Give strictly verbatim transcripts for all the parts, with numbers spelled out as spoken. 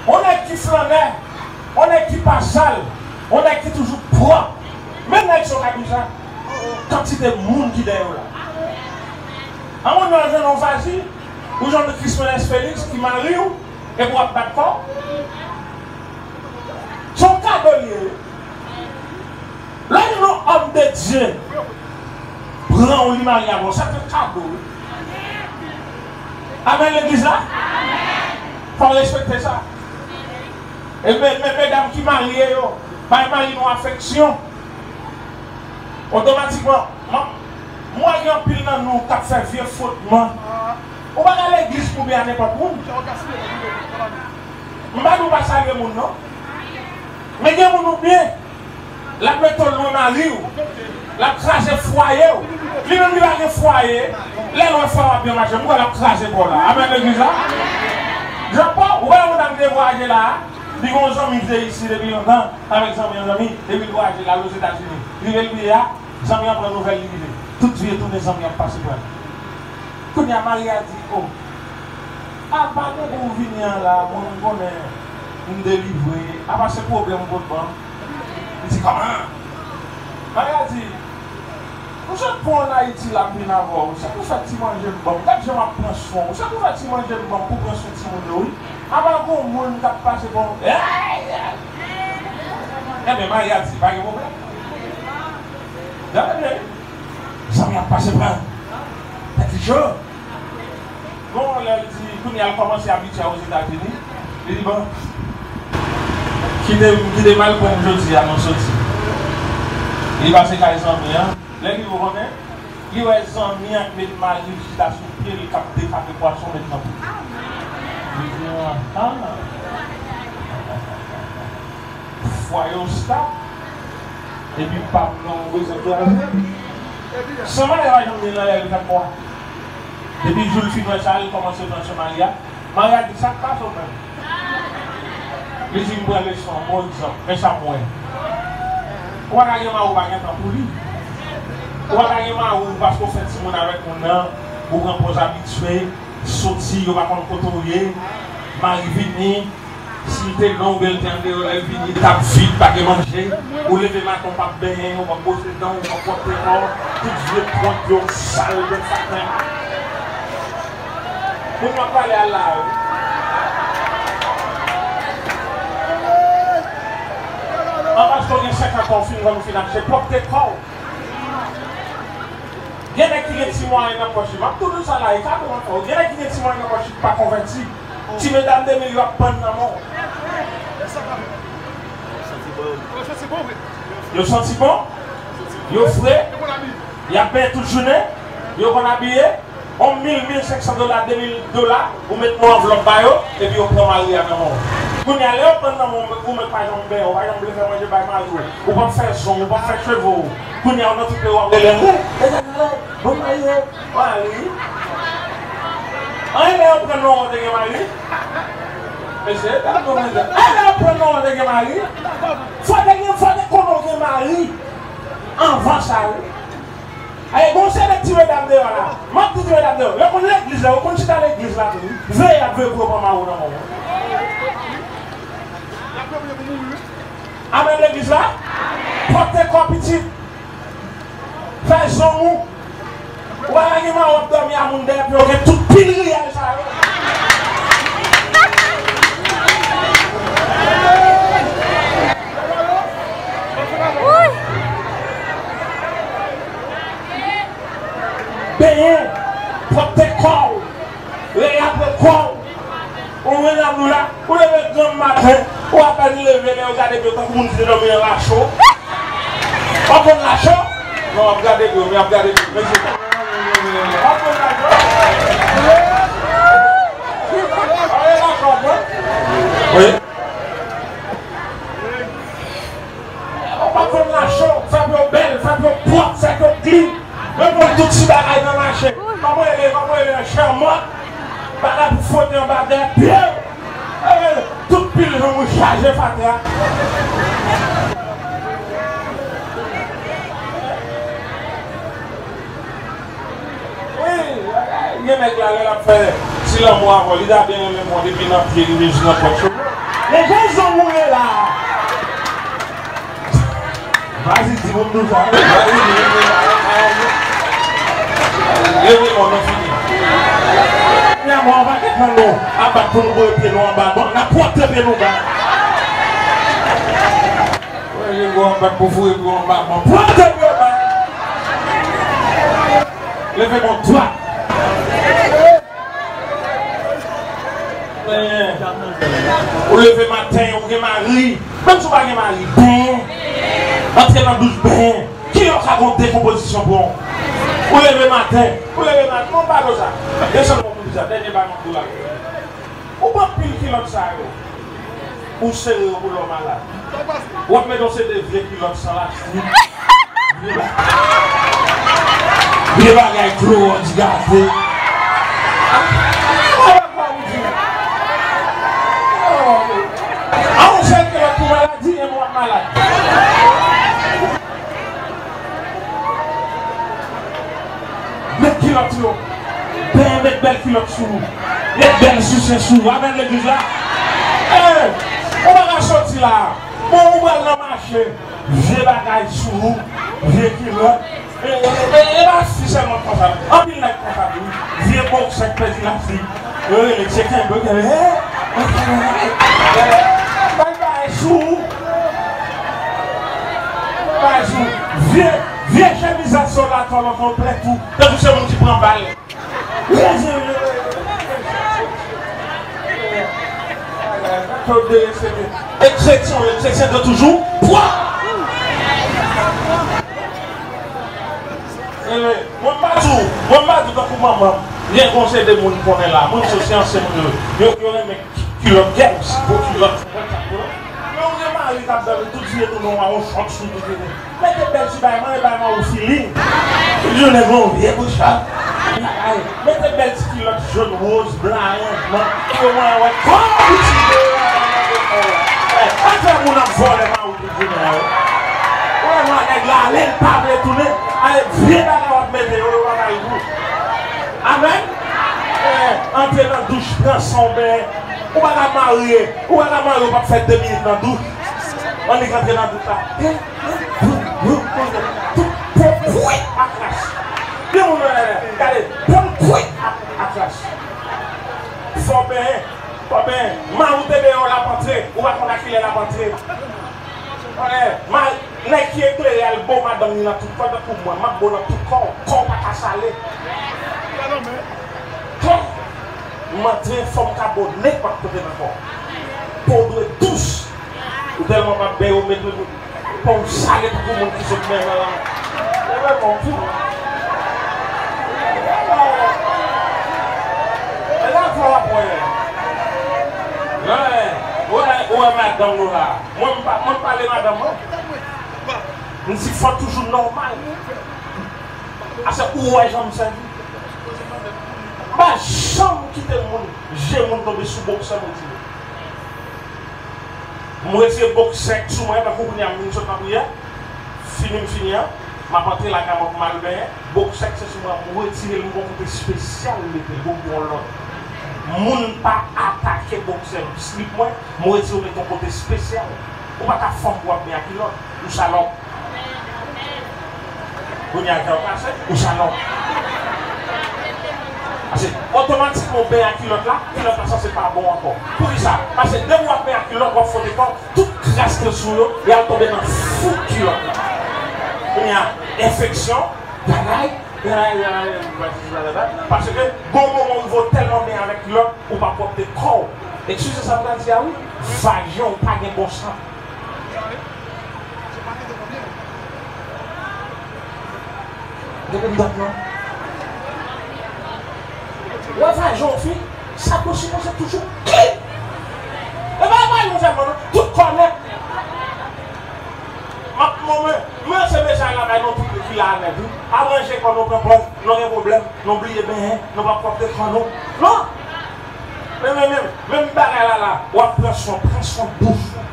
On nèg ki flannè, on nèg ki pa sal, on nèg ki toujou pwòp. Men nèg Sokadou sa, kantite moun ki dèyè yo la. An moun nan jwenn yon vaji, ou jwenn Christmas Félix ki mari w, epi w ap bat kò w. Se yon kado l ye. Lè yon nonm de Dye pran w, li marye avè w, sa se kado, wi. Amèn, legliz la? Fò w respekte sa. E men, men medam ki marye yo, bay mari nou afeksyon. Otomatikman, m, m wè gen anpil nan nou k ap fè vye fwotman. Ou pa ka legliz pou byen a nenpòt moun. M pa di w pa salye moun, non. Men gen moun ou byen, l ap mete w lwen mari w, l ap kraze fwaye w. Li menm li pa gen fwaye, lè l wè fwaye w ap byen mache, m kwè l ap kraze kò w la. Amèn, legliz la? Jan Pòl, ou wè yon dam te vwayaje la a, li gen yon zanmi ki te isi depi lontan, avèk zanmi an zanmi, epi l vwayaje l al Ozetazini. Rive l ye a, zanmi an pran nouvèl li rive. Tout vye tounen zanmi an pase pran. Kounye a mari a di, o, apa depi w vini an la, mwen m konnen m delivre, apa se pwoblèm w pot ban m? Li di, kòman? Mari a di, ou sot pran ann Ayiti la m vin avè w, se pou fè ti manje m ban m, gad jan m ap pran swen w, se pou fè ti manje m ban m pou pran swen timoun yo wi, apa gon moun k ap pase ban m? Enben mari a di, pa gen pwoblèm. Gade byen wi. Zanmi ap pase pran. Tèt li cho. Bon, lè l di, kounye a l kòmanse abitye a Ozetazini, li di, bon, kite m, kite m al pran jodi a, mwen soti. Li pase kay zanmi an. Lè li rive, ou konnen, li wè zanmi an k met mari l chita sou pye l, k ap dekape pwason, met nan pout. Li di, ah, ah. Fwaye w stab, epi pa p nan yon bezwen kraze. San mari a pa janm gen nan lè li fè kwa. Depi jou l fin wè sa, li kòmanse pran swen mari a. Mari a di, sa k pase w menm? Li di, m pran leson, bon egzanp, men sa m wè. Ou pa ka gen mari w pa gen tan pou li. Ou pa ka gen mari w paske w fè timoun avèk moun nan, ou pran pòz abitye, soti, yo pa konn kote w ye, mari vini, si l te lwen oubyen l te andeyò, lè l vini, li t ap vid, pa gen manje. Ou leve maten, ou p ap benyen, ou p ap bwose dan w, ou p ap pwòpte kò w, tout vye pwent yo sal depi maten. Moun m ap pale a la, wi. An paske w gen senkant an, w fin vann, ou fin achte, pwòpte kò w. Gen nèg ki gen ti mwayen nan pòch li. M ap tou di w sa la, e kado m ap fè w. Gen nèg ki gen ti mwayen nan pòch li ki pa konvèti. Ti medam de mil yo ap pann nan men w. Yo santi bon. Yo fre. Y ap benyen tout jounen. Yo konn abiye. On mil, mil senk san dola, de mil dola, ou met nan anvlòp ba yo, epi yo pran mari a nan men w. Kounye a, lè yo pran nan men w, ou menm pa janm benyen, ou pa janm vle fè manje bay mari w, ou p ap fè zong, ou p ap fè cheve w. Kounye a, ou nan tout peyi w ap rele, hey, bon mari, mari. Anyen lè yo pran nan men w, te gen mari. Mesye, gade bon mari. Anyen lè yo pran nan men w, te gen mari. Fò te gen, fò te konnen w gen mari anvan sa, wi. Ay, gon seri de ti medam deyò la. M ap di ti medam deyò. Yo konn legliz la, yo konn chita legliz la tou, wi. Veye y ap veye pou yo pran mari w nan men w. Amèn legliz la. Pwòpte kò w pitit. Fè zong ou. Ou pa ka gen mari w ap dòmi a moun dèyè pye w, gen tout pil riyèl sa yo. Benyen, pwòpte kò w, rele apre kò w. Ou menm la, ou leve granm maten, ou apèn leve, lè yo gade pye w tankou moun ki te dòmi nan lacho. W ap konn lacho? Non, w ap gade pye w, men w ap gade pye w, men se w ap konn lacho. Ou pa konn lacho, w ap konn? Wi. Ou pa konn lacho, fè pye w bèl, fè pye w pwòp, fè pye w klin. Reponn tout ti bagay nan mache. Kòman w rele, kòman w rele, chèmant? Bagay pou fwote anba dèyè pye w. Tout pil janm ou chaje fatra. Wi, gen nèg la, lè l ap fè ti lanmou avè w, li ta byen renmen pran w depi nan pye rive jis nan pwent cheve. E jan zong ou ye la. Vazi, di moun nou sa. Vazi, di moun nou sa. Leve men w, nou fini. Kounye a, mwen, yon pakèt nan nou ap bat pou nou voye pye nou anba. Bon, n ap pwòpte pye nou anba. Wè, leve w anba pou voye pye w anba. Bon, pwòpte pye w anba. Leve men w dwat. Ou leve maten, ou gen mari. Menm si w pa gen mari, benyen. Antre nan douch, benyen. Kilòt sa gon dekonpozisyon bon. Ou leve maten, ou leve maten, mwen pale w sa. Desann mwen pou di sa, dènye bagay mwen pou la. Ou pran pil kilòt sa yo. Ou sere yo pou lè w malad. W ap mete yon seri de vye kilòt san lastik. Vye ba-, vye bagay klowòd gate. A yon sèl kilòt pou maladi, e mwen w ap malad. Met kilòt yo. Ben, met bèl kilòt sou ou. Met bèl soutyen sou ou. Amèn, legliz la. Ey, ou pa ka soti la. Bon, ou pral nan mache. Vye bagay sou ou. Vye kilòt. E, e, e, e pa fi sèlman konsa. Anpil nèg konsa tou. Vye boksè k pèdi lastik. Yo rele se kenbe, kenbe. Bay bagay sou ou. Bay sou ou. Vye, vye chemiz ak sòl atò nan konplèt ou. Tankou se moun ki pran bal. Egzepsyon, egzepsyon de toujou. Pwa! Mwen pa di w, mwen pa di w tankou manman m. Gen konsèy de moun konnen la. Moun sosye ansyen moun yo. Yo, yo renmen kilòt gèls, gwo kilòt. Men ou gen mari k ap dòmi tout vye tou non a yon chòt sou tout vye. Mete bèl ti bay mwen, bay mwen ou filin. Tout jounen gon vye bouch la. Mete bèl ti kilòt jòn, woz, blan, aranjman. Pou yo mwen wè kò ou ti de. Antre moun ap vòlè mari tout jounen yo. Ou wè mwen nèg la ale, l pa vle tounen. Ale vye bagay w ap mete yo, yo pa kay gou. Amèn. Antre nan douch, pran san w benyen. Ou pa ka marye, ou pa ka marye, ou p ap fè de minit nan douch. Annik antre nan douch la. Tout po kwit ak kras. Gen moun wè, gade, po kwit ak, ak kras. Fò benyen, fò benyen. Mari w te deyò, l ap antre, ou pa konn a kilè l ap antre. Nèg ki eklere al bo madanm li nan tout kò, tankou mwen, m ap bo nan tout kò, kò w pa ka sale. Kò m antre, fò m ka bo nenpòt kote nan kò. Po w dwe dous. Ou tèlman p ap benyen, ou met pou w sale tankou moun ki sot mè nan lanmè. E mwen bon tou. E la fò w ap wè. Ou wè, ou wè madanm nou la. Mwen, m pa, mwen, m pale madanm mwen. M di fò toujou nòmal. Ase ou wè jan m sèvi. M pa janm kite moun, je moun tonbe sou boksè m retire. M retire boksè k sou mwen, tankou kounye a m vin sot nan priyè. Fini m fini an, m ap antre lakay mwen pou m al benyen. Boksè k se sou mwen, m retire l, m gon kote espesyal m mete l, gon, gon lòt. Moun pa atake boksè m, slip mwen, m retire l, m mete yon kote espesyal. Ou pa ka fanm pou w ap benyen ak kilòt, ou salòp. Kounye a, kè w kase, ou salòp. Paske otomatikman w benyen ak kilòt la, kilòt la sanse pa bon ankò. Poukisa? Paske depi w ap benyen ak kilòt, w ap fwote kò w, tout kras ki sou yo, y al tonbe nan fouk kilòt la. Kounye a, enfeksyon, bagay, bagay, bagay, bagay, bagay, paske gon moman w rive w tèlman benyen avèk kilòt, ou pa pwòpte kò w. Eskize sa m pral di a wi, vajen w pa gen bon sant. Depi m dat non. Wè vajen w fi, sa pou sipoze toujou klin. E pa vajen w sèlman non, tout kò nèt. M ap, mwen, mwen, mwen se mesaj la bay nou tout ki la nèt wi. Aranje kò nou, pran pòz, nou gen pwoblèm, nou bliye benyen, nou pa pwòpte kò nou. Non! Men, men, men, menm bagay la la, w ap pran swen, pran swen bouch ou.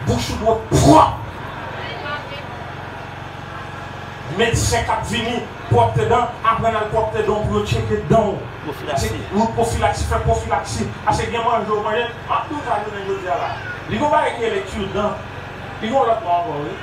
Bouch ou dwe pwòp. Medsen k ap vini, pwòpte dan, aprann al pwòpte dan w pou yo tcheke dan w. Pwofilaksi. Wi, pwofilaksi, fè pwofilaksi. Paske gen manje w manje, m ap di w sa jounen jodi a la. Li gon bagay ki rele kidan. Li gon lòt non ankò, wi.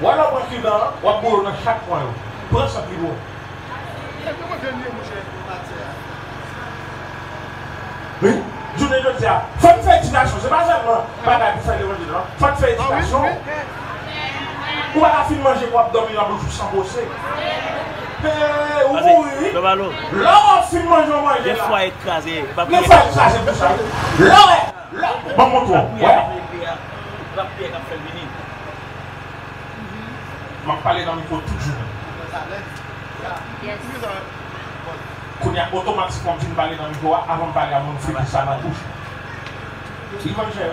Wè lè w pran kidan an, w ap boule w nan chak kwen yo. Pran san pi bon. Wi, jounen jodi a, fò n fè edikasyon. Se pa sèlman bagay pou fè levanjil, non. Fò n fè edikasyon. Ou pa ka fin manje pou w ap dòmi nan bouch ou san bwose. Ou mouri, wi. Lè w fin manje yon manje la. Gen fwaye kraze, pa gen fwaye kraze pou sa, wi. Lè w, lè, ban m montre w. Wè. M ap pale nan mikwo tout jounen. Kounye a, otomatikman, m fin pale nan mikwo a, avan m pale a moun, m fete sa nan bouch. Li manje.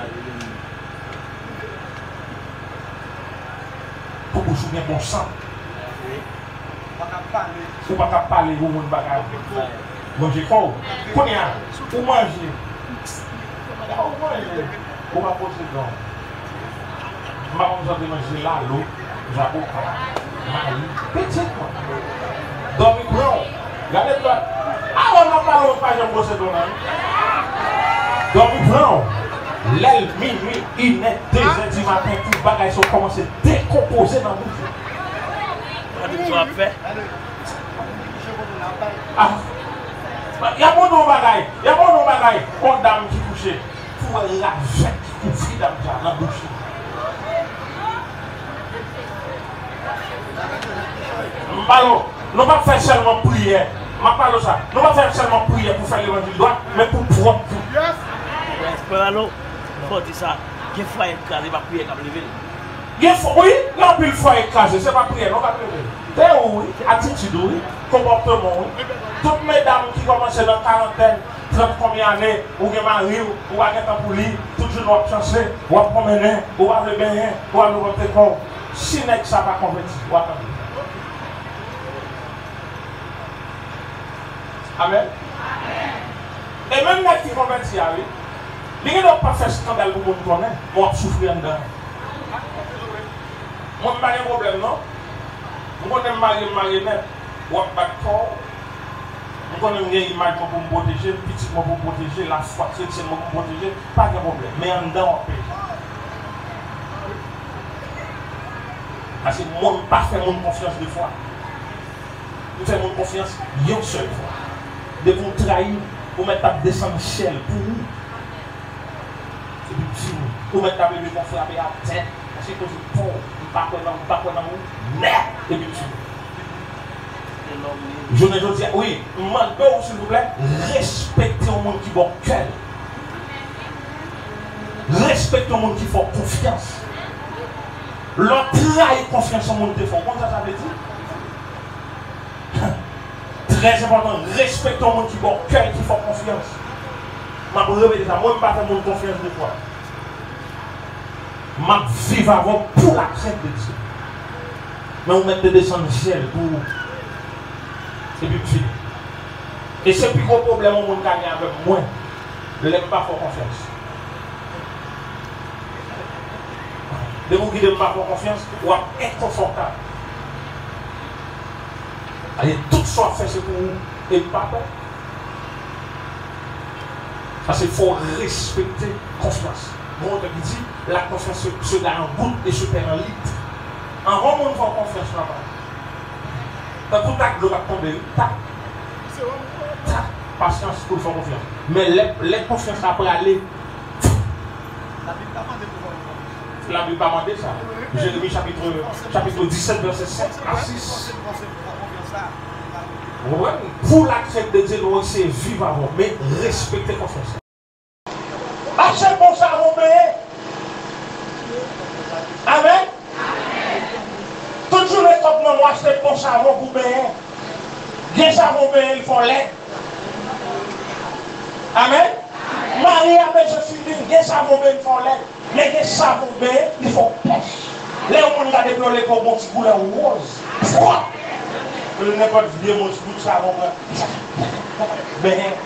Pou bouch ou gen bon san. Ou pa ka pale pou moun bagay. Manje kò w. Kounye a, ou manje. Ou manje. Ou pa poze dan w. M pa konn sa w te manje lalo, zaboka, mayi, pitit mwen. Dòmi pran w. Gade dòt. Avan m ap pale w pa janm bwose dan w nan. Dòmi pran w. Lè l minui, inè, dezè di maten, tout bagay sa yo kòmanse dekonpoze nan bouch ou. Gade sa w ap fè. Ah. Y ap montre w bagay. Y ap montre w bagay. Yon dam ki kouche. Pou wè ravèt ki kouvri dam sa nan bouch li. M pale w, nou p ap fè sèlman priyè. M ap pale w sa. Nou p ap fè sèlman priyè pou fè levanjil dwat, men pou pwòp vi. Frè Lalo, fò w di sa. Gen fwaye k kraze, pa priyè k ap leve l. Gen fwa, wi, gen anpil fwaye k kraze, se pa priyè non k ap leve l. Se ou, wi, atitid ou, wi, konpòteman w, wi. Tout medam ki kòmanse nan karantèn, trant konbyen ane, ou gen mari w, ou pa gen tan pou li, tout jounen w ap chanse, w ap pwonmennen, ou pa vle benyen, ou pa vle pwòpte kò w. Si nèg sa pa konvèti, w a tande. Amèn. E menm nèg ki konvèti a, wi, li gen dwa pa fè eskandal pou moun konnen, men w ap soufri anndan. Mwen, m pa gen pwoblèm, non. M konnen m marye, m marye nèt. W ap bat kò w. M konnen m gen imaj mwen pou m pwoteje, pitit mwen pou m pwoteje, lafwa kretyèn mwen pou m pwoteje. Pa gen pwoblèm. Men anndan w ap peye. Paske mwen, m pa fè moun konfyans de fwa. M fè moun konfyans yon sèl fwa. Depi w trayi m, ou mèt t ap desann syèl pou ou. Epi m di w, ou mèt t ap leve pou w frape atè. Paske koze pa w, m pa kwè nan, m pa kwè nan ou nèt. Epi m di w. Jounen jodi a, wi, m mande w, silvouplè, respekte yon moun ki ba w kè l. Respekte yon moun ki fè w konfyans. Lè w trayi konfyans yon moun te fè w, ou konn sa sa vle di? Trè enpòtan, respekte yon moun ki ba w kè l, ki fè w konfyans. M ap repete sa, mwen m pa fè moun konfyans de fwa. M ap viv avè w pou lakrent de Dye. Men ou mèt te desann syèl pou ou. Epi m fini. E se pi gwo pwoblèm yon moun ka gen avè mwen, lè m pa fè w konfyans. Depi w kite m pa fè w konfyans, w ap enkonfòtab. Alè, tout sa w ap fè se pou ou, e m pa pè. Paske fò w respekte konfyans. Gon otè ki di, la confiance se, se gagne en route et se perd en lutte. Anvan moun fè w konfyans, papa. Tankou tak dlo k ap tonbe, wi. Tak. Tak. Pasyans pou l fè w konfyans. Men lè, lè konfyans la prale, Labib pa mande pou fè yon konfyans. Labib pa mande sa. Jeremi chapit, chapit disèt, vèsè sèt a sis. Ou konprann? Pou lakrent de Dye, nou eseye viv avè w, men respekte konfyans la. Achte bon savon benyen. Amèn. Tout jounen kòb nan men w achte bon savon pou benyen. Gen savon benyen, li fè w lèd. Amèn. Mari a bezwen fini, gen savon benyen, li fè w lèd. Men gen savon benyen, li fè w pèch. Lè yon moun gade pou yo leve w bon ti koulè wòz, pwòp. Nenpòt vye mòs bout savon pran. Benyen.